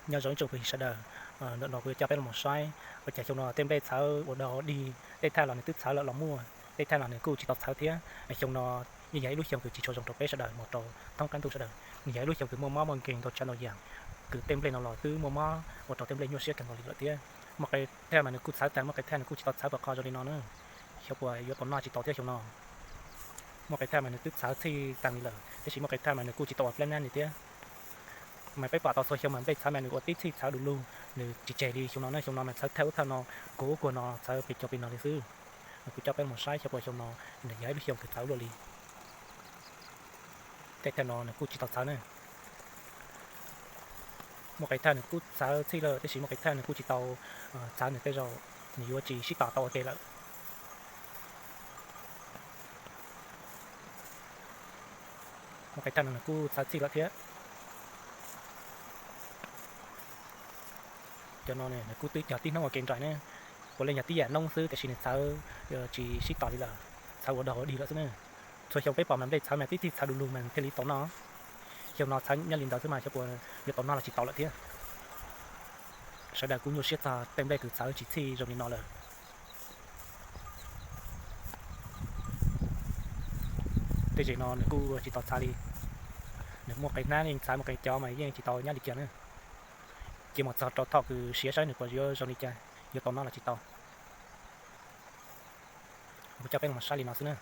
Nyob zoo ib tsoom phooj ywg sawv daws, ntawm no kuv yuav coj peb los mus saib ua cas xyoo no tej nplej txhawv ua dog dig, tej thaj los nws twb txhawv lawm los muaj, tej thaj los nws kuj tsis tau txhawv thiab. Xyoo no yeej yog ib lub xyoo kws tsis tshua zoo rau peb sawv daws mus rau thoob qab ntuj sawv daws. Nws yog ib lub xyoo kws muaj mob muaj nkeeg ntau tsav ntau yam, kws tej nplej no los twb muaj mob ua rau tej nplej nyuaj siab kawg nkaus li lawm thiab. Muaj qee thaj mas nws kuj txhawv tag, muaj qee thaj nws kuj tsis tau txhawv pab qho zoo li no na. Xyov puas yuav tau noj tsis tau thiab xyoo no. Muaj qee thaj mas nws twb txhawv txhij tag li lawm, tab sis muaj qee thaj mas nws kuj tsis tau ua plab nab li thiab. Mas peb pom tau txhua xyoo mas nplej txhawv mas nws ua tib txhij txhawv du lug, nws tsis tseg li. Xyoo no ne, xyoo no mas txhawv thawj ub thawj no, kuv ua kuag no txhawv pes cov pes no li xwb. Kuv coj peb mus saib xyov puas xyoo no nws yog ib lub xyoo kws txhawv luaj li. Tej thaj no nws kuj tsis tau txhawv ne. Muaj qee thaj nws kuj txhawv txhij lawm, tab sis muaj qee thaj nws kuj tsis tau txhawv, nws tej zaum nws yuav tsis sib tos tau ua ke lawm. Muaj qee thaj no nws kuj txhawv txhij lawm thiab. Cov no nws kuj twb cog tib hnub ua ke nraim ne. Puav leej yog tib yam noob xwb, tab sis nws txhawv tsis sib tos li lawm, txhawv ua dog ua dig lawm xwb ne. Txhua xyoo peb pom mas nplej txhawv mas tib txhij txhawv du lug mas thiaj li tau noj. Xyoo no txhawv nyob li ntawd xwb mas xyov puas yuav tau noj los tsis tau lawm thiab. Sawv daws kuj nyuaj siab txog tej nplej kws txhawv tsis txhij zoo li no lawm. Tej zem no nws kuj tsis tau txhawv li. Nws muaj qee hnab yeej txhawv, muaj qee cov mas yeej tsis tau nyab li cas na. Cia mus txog rau thaum kws siav saib nws puas yuav zoo li cas, yuav tau noj los tsis tau. Kuv coj peb los saib li no xwb na.